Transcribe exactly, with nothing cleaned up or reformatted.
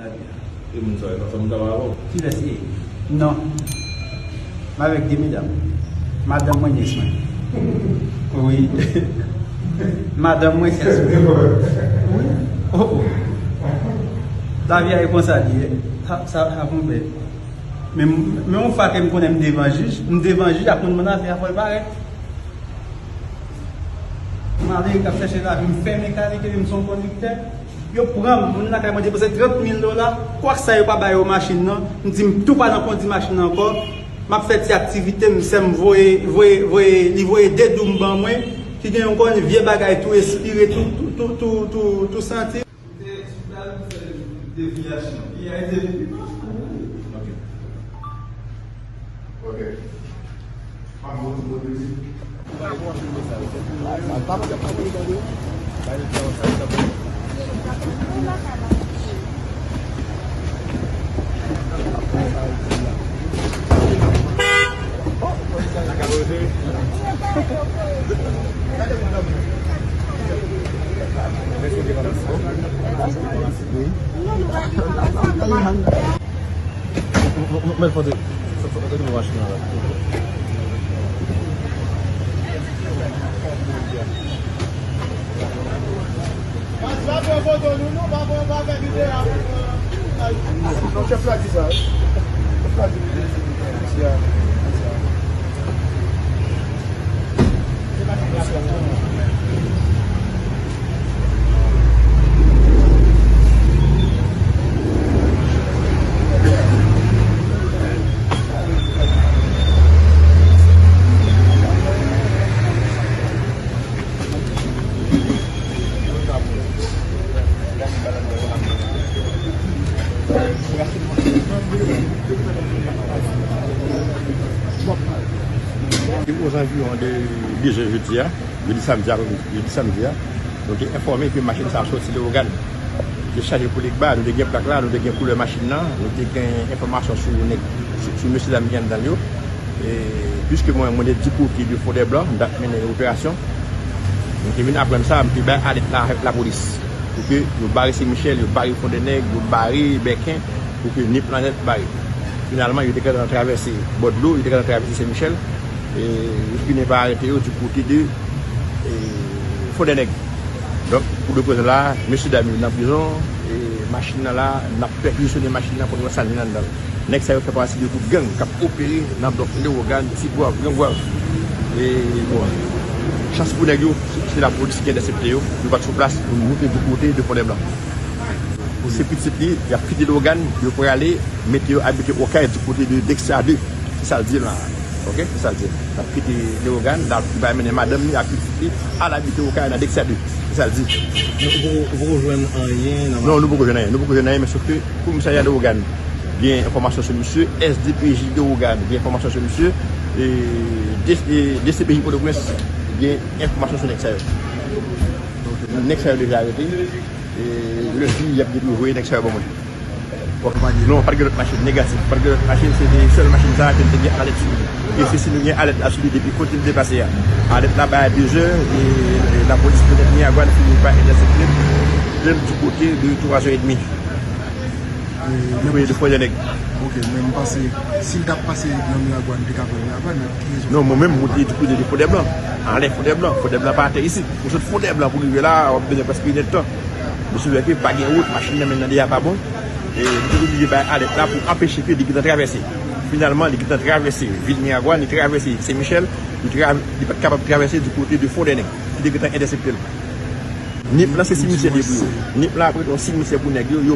E moun sa yo, pa fè m travay avè w. Kilès ye? Non. M avèk de medam. Madanm mwen, nyès mwen. Wi. Madanm mwen, nyès mwen. Wi. Oh, oh. Lavi a e konsa li ye. Sa, sa, sa konplè. Men, men yon fwa ke m konnen m devan jij, m devan jij ak moun mwen afè a, fò l parèt. M ale, k ap chèche lavi, m fè mekanik epi m se yon kondiktè. Yo pran m, moun lakay mwen depoze trant mil dola, kwak sa yo pa ba yo machin nan, m di m tou pa nan kondi machin nan ankò, m ap fè ti aktivite m, sè m voye, voye, voye, li voye de doum ban mwen, ki gen yon konn vye bagay tou espire, tou, tou santi. Te sou plaj pou fè deviyasyon. Li a ede li pi mal. Ok. Ok. Pa bon, bon, bon. Wi. Mèt foto, foto machin nan la. Pa pran foto nou, non, pa pran, pa fè videyo. Non, chèf la di sa. Chèf la di sa. Ozanviwon de dizè jodi a, jodi samdi a, jodi samdi a, nou te enfòme ke machin sa a soti Lewogàn. Te chaje pou Legba, nou te gen plak la, nou te gen koulè machin nan, nou te gen enfòmasyon sou nèg, sou, sou mesye dam ki anndan l yo. E, piske mwen, mwen te di kote de Fondèblan, m t ap mennen operasyon. Mwen te vin aprann sa, m te bay alèt la avèk lapolis. Pou ke yo bare Sen Michèl, yo bare Fondènèg, yo bare Bèken, pou ke Nip lan nèt bare. Finalman, yo te gentan travèse bò dlo, yo te gentan travèse Sen Michèl. E, yo fini pa arete yo di kote de, e, Fondènèg. Donk, pou leprezan la, mesye dam yo nan prizon, e machin nan la, n ap pèkizisyone machin nan pou n wè sa n jwenn anndan l. Nèg sa yo fè pati de gwoup gang k ap opere nan blòk Lewogàn, Ti Gwav, Gran Gwav. E, bon, chans pou nèg yo, se, se lapolis ki entèsepte yo, yo pa t sou plas, yo moute di kote de Fondèblan. Se pitit li, y ap kite Lewogàn, yo prale mete yo abite Okay di kote de Dexia de. Se sa l di la. Ok, se sa l di. L ap kite Lewogàn, l ap, li va mennen madanm li ak pitit li al abite Okay nan Dexia de. Se sa l di. Donk, ou poko, ou poko jwenn anyen nan machin? Non, nou poko jwenn anyen. Nou poko jwenn anyen, men sòf ke komisarya Lewogàn gen enfòmasyon sou misye, S D P J Lewogàn gen enfòmasyon sou misye, e D C P J Pòtoprens gen enfòmasyon sou nèg sa yo. Nèg sa yo deja arete. E lè fini, y ap depi voye nèg sa yo ban mwen. Non, pa t gen lòt machin, negatif. Pa t gen lòt machin, se te sèl machin sa a ke n te gen alèt sou li. E se si nou gen alèt la sou li depi kote l te pase a. Alèt la bay a de zè, e, e lapolis petèt Miragwàn fini pa entèsepte l, l di kote de twa zè edmi. Voye de fò de nèg. Ok, men m panse, si l t ap pase nan Miragwàn, te ka pran Miragwàn, men ki rezon? Non, mwen menm, mwen te di kote de Fondèblan. Anlè Fondèblan. Fondèblan pa atè isit. Pou sot Fondèblan pou rive la, w ap bezwen prèske inèdtan. Misye wè ke pa gen wout, machin nan men nan deja pa bon. E li te oblije bay alèt la pou anpeche ke li gentan travèse. Finalman, li gentan travèse vil Miragwàn, li travèse Sen Michèl, li tra-, li pa t kapab travèse di kote de Fondènèg, ki te gentan entèsepte l. Nip lan se simityè li ye pou yo. Nip lan ap rete yon simityè pou nèg yo. Yo